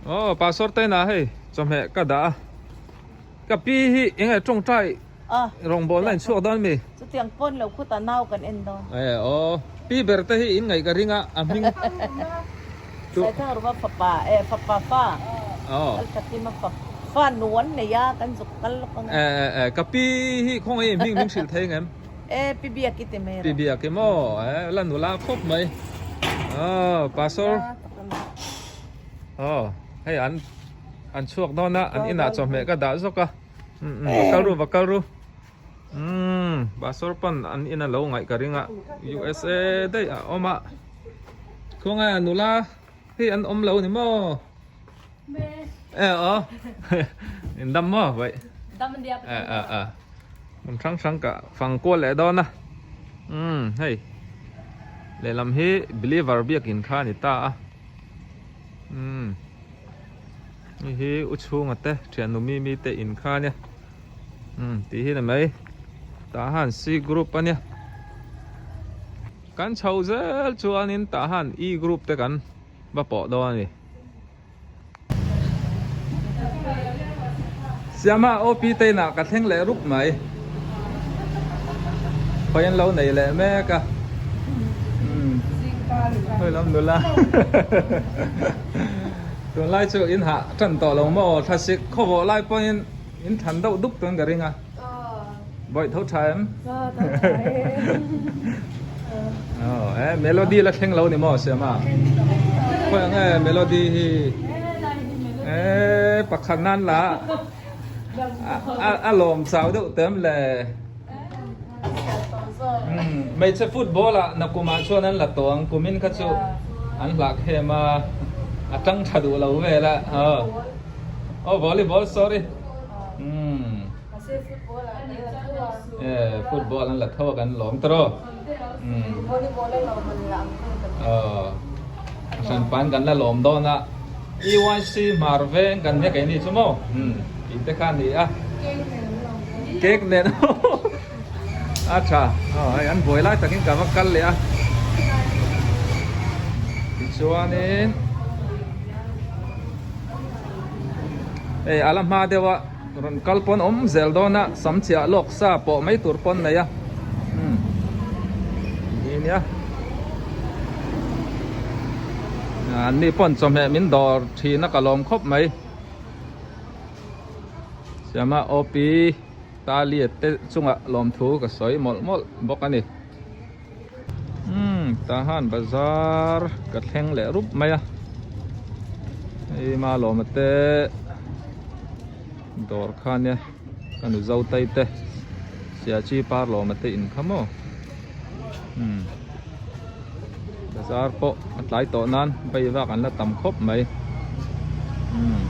Aw pastor te inah hei chawhmeh ka dah a ka pi hi eng nge tawngtai rawngbawlna in chhuak dawn mi? Chutiang pawn lo khutah nau kan en dawn. E aw pi ber te hi in ngaih ka ring a a hming chu. Saithang Ruma fapa e fapa fa Lalthatima fa nuan nei a kan zuk kal lawk ang a. E e e ka pi hi khawngaih in hming min hrilh thei ngem? E pi Biaki ti mai rawh. Pi Biaki maw e la nula khawp mai aw pastor. Aw hei an an chhuak dawn a an inah chawhmeh ka dah zawk a umm va kal ru va kal ru umm pastor pawn an in a lo ngaih ka ring a USA daih a awm a khawngaih a nula hei an awm lo ni maw e aw in dam maw vaih e a a hmun hrang hrang ka fang kual leh dawn a umm hei lehlam hi believer biakin kha a ni ta a. Umm hei hi u chhunga te thiannu mimi te in kha ania umm tih hi ni mai tah han c group ania kan chho zel chuanin tah han e group te kan va pawh dawn ani Siama OP te inah ka thleng leh rup mai khawi an lo nei leh mek a umm khawi lam nula tunlai chu in hah tan tawh lo maw thlasik khawvawh lai pawhin in thlan deuh dup tuan ka ring a bawih tho tha em aw e melody la thleng lo ni maw Siama khawi ang e melody hi e pakhat nan la a lawm chau deuh tem le hmeichhe football ah nakumah chuan an la tawh ang kumin kha chu an hlah khem a a tang tha duh lo vel a aw volleyball sorry umm e football an la tho a kan lawm tawh umm aw hran pan kan la lawm dawn a. EYC hmar veng kan nia keini chu maw umm tih te kha a ni a cake nen a tha aw hei an buai lai takin ka va kal leh a tichuanin hei a la hma deuh a rawn kal pawn awm zel dawn a sam chiah lawk sa pawh mai tur pawn nei a umm ti nia. An ni pawn chawhmeh min dawr thin a ka lawm khawp mai Siama OP Taliet te chungah lawmthu ka sawi mawlh mawlh bawk a ni umm tah han bazar ka thleng leh rup mai a hei Malawma te dawr kha nia ka nu zo tai te Siachi Parlawma te in kha maw umm. Bazar pawh a tlai tawh nan vei vak an la tam khawp mai umm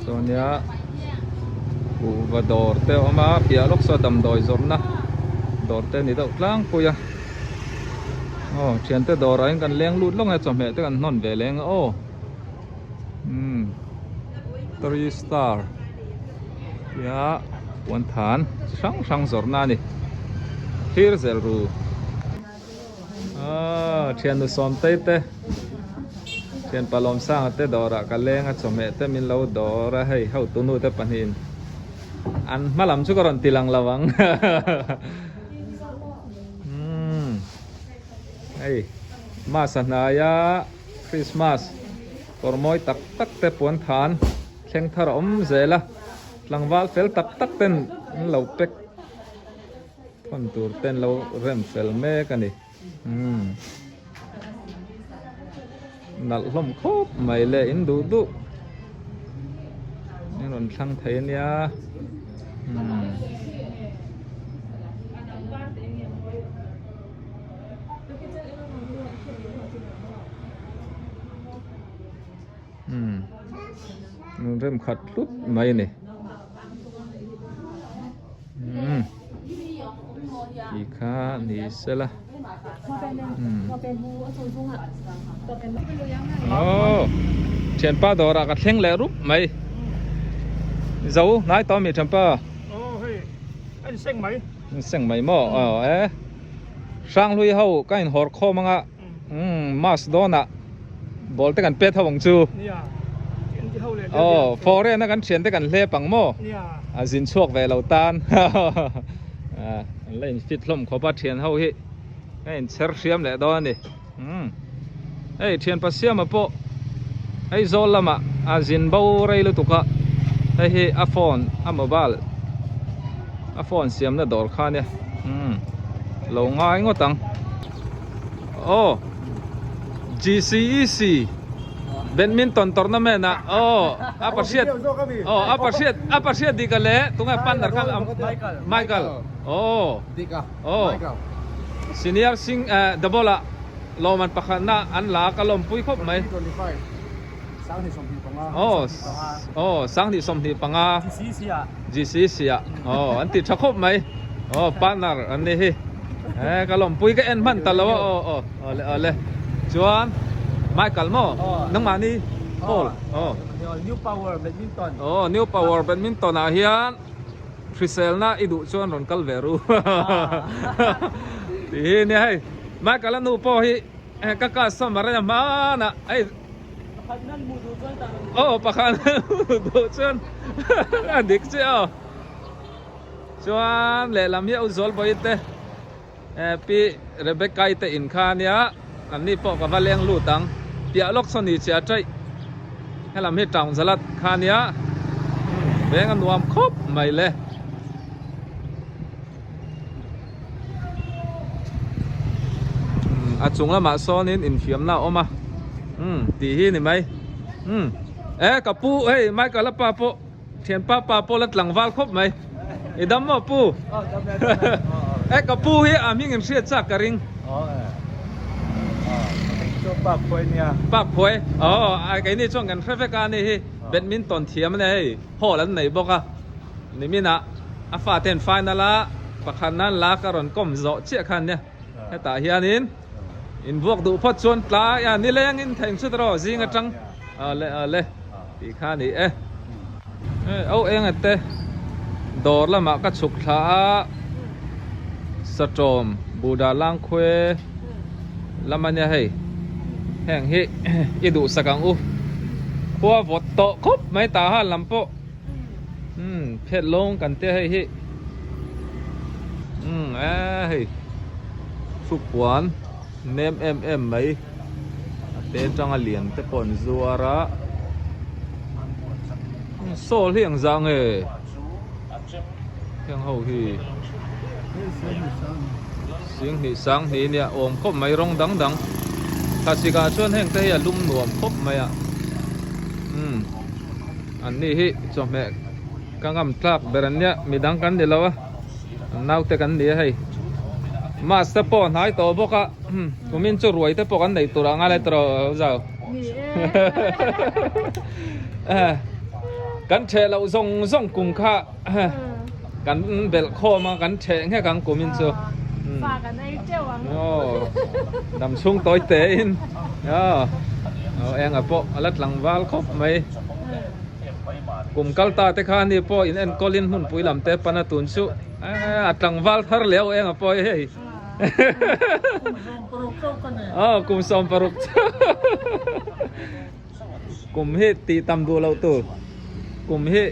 sawnia kuhva dawr te a awm a piah lawk saw damdawi zawrhna dawr te a ni deuh tlangpui a aw thiante dawrah hian kan leng lut lawk nge chawhmeh te kan hnawn ve leng a aw umm three star. Tia puan than chi hrang hrang zawrhna a ni thlir zel ru aw thiannu sawmtei te thian palawmsanga te dawrah ka leng a chawhmeh te min lo dawr a hei hotu nu te pahnihin an hma lam chu ka rawn ti lang lo ang umm hei mas a hnai a Christmas kawr mawi tak tak te puan than. Thleng thar a awm zel a, tlangval fel tak tak ten an lo pack thawn tur te an lo rem fel mek a ni. Umm nalh hlawm khawp mai le in duh duh in rawn thlang thei a nia umm. Umm rem khat hlut mai a ni umm ti kha ni sela umm aw thianpa dawrah ka thleng leh rup mai zo hnai tawh ami thianpa aw hei a inseng mai inseng mai maw aw e. Hranghlui ho ka in hawr khawm anga umm mass dawnah ball te kan pet ho ang chu. Aw foreign a kan thian te kan hlep ang maw? A zin chhuak ve lo tan an la in fit hlawm khawp a thian ho hi ka in chher hriam leh dawn a ni. Umm hei thian pa Siama pawh Aizawl lamah a zin bo rei lutuk a hei hi a phone a mobile a phone siamna dawr kha ania umm lo ngai ngawt ang aw GCEC badminton tournament ah aw a pahriat aw a pahriat a pahriat dik a leh tunge partner kha Michael aw Aw, senior sing eh double ah lawmman pakhatna an la a ka lawmpui khawp mai. Aw, aw 2025 GCC ah aw an ti tha khawp mai. Aw partner an ni hi. Eh ka lawmpui ka en hman ta lo a aw aw awle awle. Chuan Michael maw nangmahni Paul aw. New Power Badminton. Aw New Power Badminton ah hian Hriselna i duh chuan rawn kal ve ru tih hi nia hei Michael a nu pawh hi ka customer a nia hmanah hei aw pakhat nan hmuh duh chuan a dik chiah aw chuan lehlam hi a u zual bawi te pi Rebecca i te in kha ania an ni pawh ka va leng lut ang piah lawk saw ni chiah taih helam hi town zalat kha ania veng a nuam khawp mai le. A chung lamah sawnin infiamna a awm a umm tih hi ni mai umm e ka pu hei Michael a pa pawh. Thianpa pa pawh la tlangval khawp mai. I dam maw pu? E ka pu hi a hming in hriat chak ka ring. Pak phuai nia. Pak phuai. Aw keini chuan kan hre vek a ni hi badminton thiam a nia hei hall an nei bawk a. Niminah a fate an final a pakhat nan la ka rawn kawm zawh chiah khan nia. Hetah hianin in vuak duh phawt chuan tlai a nilengin theng chhut rawh zing atang ale ale tih kha a ni e. Au eng ate dawr lamah ka chhuk thla a satawm buhdah langkhuai lam a nia hei heng hi i duhsak ang u khua vawt tawh khawp mai tah han lam pawh. Umm phet lawng kan tia hei hi umm e hei thupuan nem em em mai a te atanga lian te pawh an zuar a sawl hi ang zah nge heng ho hi singhnih sanghnih nia awm khawp mai rawng dang dang thlasik ah chuan heng te hi a lum nuam khawp mai a umm. An ni hi chawhmeh ka ngam tlak ber an nia, midang kan ni lo a, an naute kan ni a hei. Mass te pawh a hnai tawh bawk a, kumin chu ruai te pawh kan neih tur ah ngai lai tawh zau. Kan theh loh zawng zawng kum kha kan belh khawm a, kan theh nghek ang kumin chu. Fa kan ei teuh ang. Aw, dam chhung tawi te in. Aw, enga pawh a la tlangval khawp mai. Kum kal ta te kha ni pawh in enkawl in hmunpui lam te pan a tun chu a tlangval thar leh enga pawh hei. Aw, kum 60 chauh. Kum hi tih tam duh loh tur. Kum hi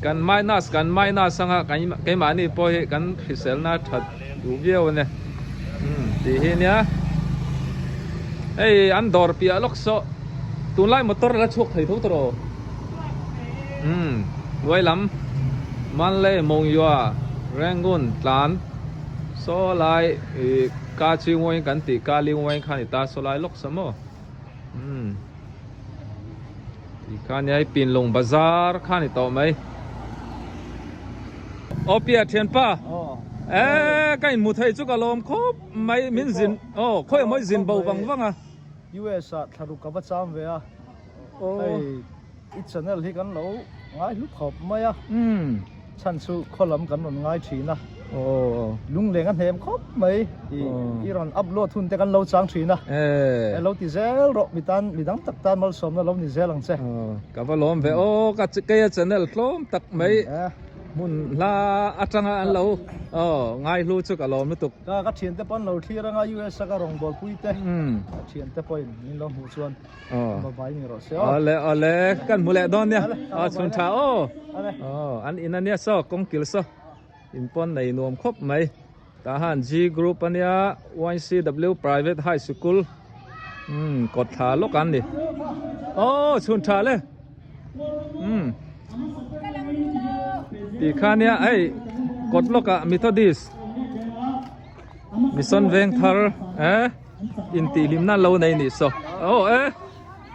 kan minus kan minus anga keimahni pawh hi kan hriselna that duh viau a nia. Umm tih hi nia. Hei an dawr piah lawk saw tunlai motor la chhuak thei tho tawh. Umm hnuai lam Manlay Mongyua Rangoon tlan saw lai ih Ka Chi Ngawin kan tih Ka Li Ngawin kha ni ta saw lai lawk saw maw. Umm ti kha nia hei Pinlung bazar kha ni tawh mai. Aw Pia thianpa eh ka inhmu thei chu ka lawm khawp mai min zin aw khawi amawi zin bo vang vang a. US ah thlaruk ka va cham ve a hei i channel hi kan lo ngai hlu khawp mai a chhan chu khaw lam kan rawn ngai thin a lungleng a hnem khawp mai i rawn upload hun te kan lo chang thin a e lo ti zel rawh mi tan mi dang tak tan malsawmna lo ni zel ang che ka va lawm ve aw ka keia channel tlawm tak mai. Hmun hla atanga an lo aw ngaihlu chu ka lawm lutuk. Ka ka thiante pawh an lo thlir anga US a ka rawngbâwl pui te ka thiante pawhin min lo hmuh chuan bye bye ni rawh se aw. Awle awle kan hmu leh dawn nia aw chhun tha aw aw an in ania saw kawngkil saw in pawn nei nuam khawp mai tah han G group ania YCW private high school umm kawt thla lawk an ni aw chhun tha le. Umm tih kha nia hei kawt lawkah Methodist Mission veng thar eh intihhlimna lo nei nih saw aw eh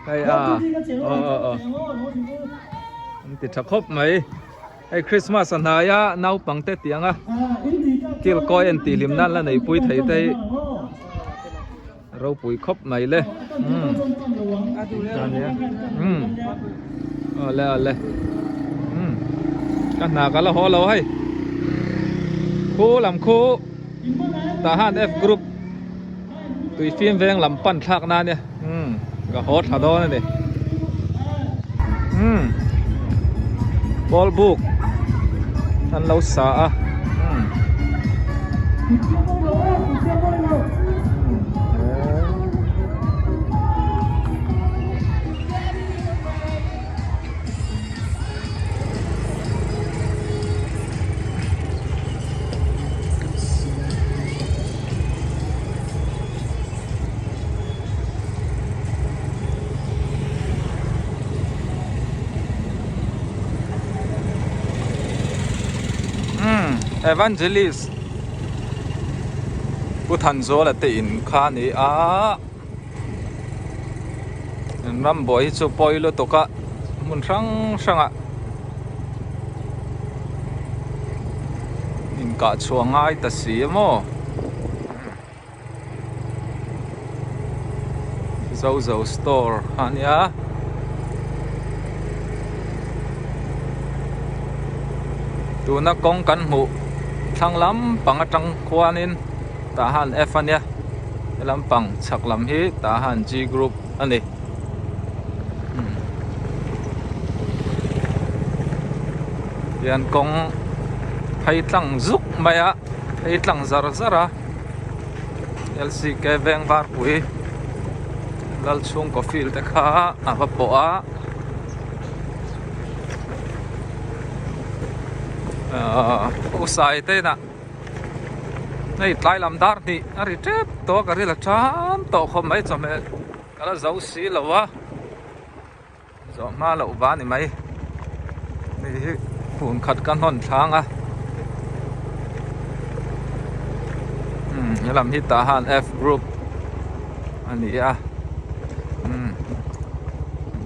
hei a aw aw aw an ti tha khawp mai hei Christmas a hnai a naupang te tih anga kilkawi intihhlimna la neipui thei te hi. Ropui khawp mai le. Umm. Umm. Awle awle. Umm. Ka hna ka la haw lo hei. Khu lam khu tah han F group tui fim veng lam pan thlak na nia. Umm. Ka haw tha dawn a ni. Umm. Ball book an lo sa a. Umm. Evangelist Pu Thanzuala te in kha a ni a rambuai hi chu pawi lutuk a hmun hrang hrang ah inkah chhuah ngai ta si a maw. Zozo store kha a nia tuna kawng kan hmuh thlang lampang atang khuanin tah han F a nia he lampang chhak lam hi tah han G group a ni hian kawng phei tlang zuk mai a phei tlang zar zar a. LCK veng varpui Lalchhungkaw field te kha a va pawh a ahh usai te inah hei tlai lam dar hnih a ri tep tawh a ka ril a ṭam tawh khawp mai chawhmeh ka la zo si lo a. Zawh hma loh va ni mai hei hi phun khat ka hnawn thlang a umm helam hi tah han F group a ni a umm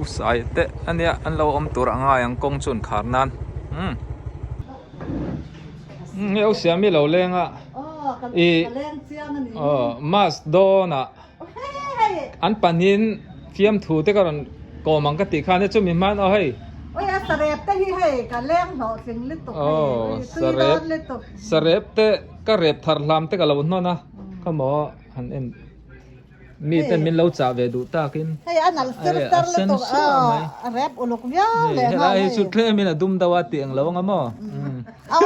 u sai te a nia an lo awm tur a ngai ang kawng chu an khar nan umm umm hei siam hi lo leng a ih aw mask dawn ah. An panin fiamthu te ka rawn kawm ang ka tih khan e chumi hman aw hei. Oi a sarep te hi hei ka leng hlawh tling lutuk hei oi tui dawn lutuk. Sarep te ka rep thar hlam te ka lo hnawn a kha maw han en mi ten min lo chah ve duh takin. Hei a nal sir ser lutuk a rep uluk viau leh nghal hei. Helai hi chu tlem in a dum deuh a tih ang lo anga maw. A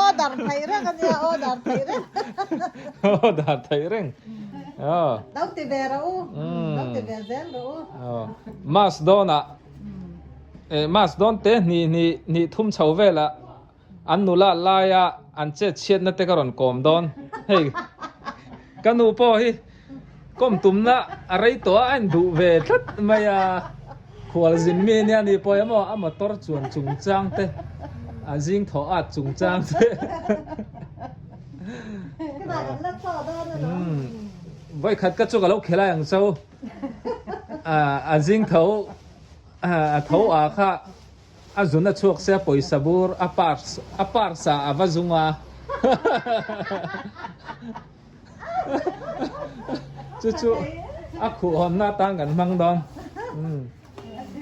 order theih reng a nia order theih reng. Order theih reng. Lo ti ve rawh u. Lo ti ve zel rawh u. Mass dawnah mass dawn te hnih hnih hnih thum chho velah an nula laia an chet chhiatna te ka rawn kawm dawn. Hei ka nu pawh hi kawm tumna a rei tawh a a induh ve tlat mai a. Khualzin mi nia ni pawh emaw a motor chuan chungchang te a zing thaw at chungchang te Vawikhat ka chu ka lo khelai ang cho a zing tho a tho a kha a zun a chhuak se pawisa bur a purse a purse ah a va zung a Chu chu a khuhhawnna atan kan hmang dawn.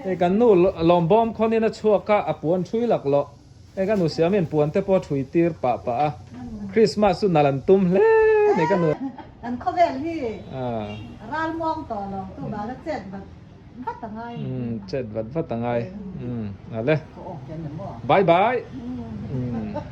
Hei kan nu lawmbawm khawnin a chhuak a, a puan thui lak loh. Hei ka nu siamin puan te pawh a thui tir pah pah a. Christmas chu nal an tum hle ni ka nu. Kan khawvel hi ral muang tawh lo tu vanga chet vat vat a ngai. Chet vat vat a ngai. Ale. Bye bye. Umm.